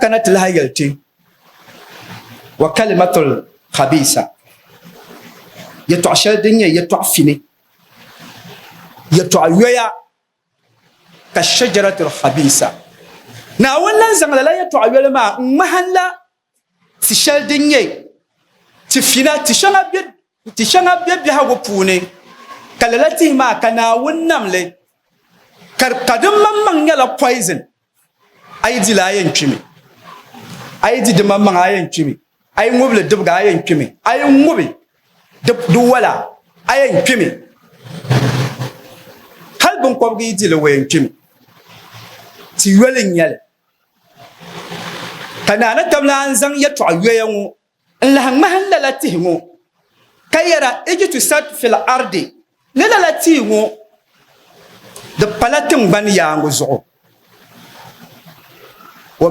kana ti lahi yɛli ti wa kalimatul khabisa yɛtɔɣ shɛli din nyɛ yɛtɔɣ fini yɛtɔɣ yoya ka shajaratul khabisa Naawuni lan zaŋ lala yɛtɔɣ yoli maa n-ŋmahinla ti shɛli din nyɛ ti fina ti shɛŋa be ti shɛŋa be biɛhigu puuni ka lala tihi maa ka Naawuni nam li ka ka di maŋmaŋ nyɛla poison a yi di li a yɛn kpimi a yi di di maŋmaŋ a yɛn kpimi a yi ŋubi li dibiga a yɛn kpimi a yi ŋubi di wala a yɛn kpimi hali binkɔbigu yi di li o yɛn kpimi ti yoli n nyɛli Ka Naa ni tab lan zaŋ yɛtɔɣ yoya ŋɔ n-lahi ŋmahim lala tihi ŋɔ, ka yɛra, Ijtusat fil ardi, ni lala tia ŋɔ di pala tiŋgbani yaaŋa zuɣu.